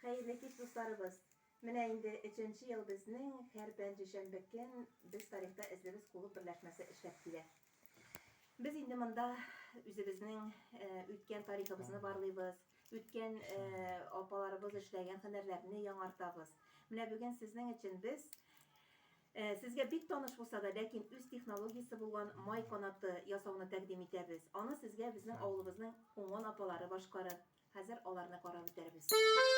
Хәерле кич, дусларыбыз! Менә инде өченче ел безнең һәр пәнҗешәмбе көн Без тарихта эзлебез клуб берләшмәсе эшләп килә. Без инде монда үзебезнең үткән тарихыбызны барлыйбыз, үткән апаларыбыз эшләгән һөнәрләрне яңартабыз. Менә бүген сезнең өчен без сезгә бик таныш булса да, ләкин үз технологиясе булган май канаты ясауны тәкъдим итәбез. Аны сезгә безнең авылыбызның уңган апалары башкарыр. Хәзер аларны карап үтәрбез.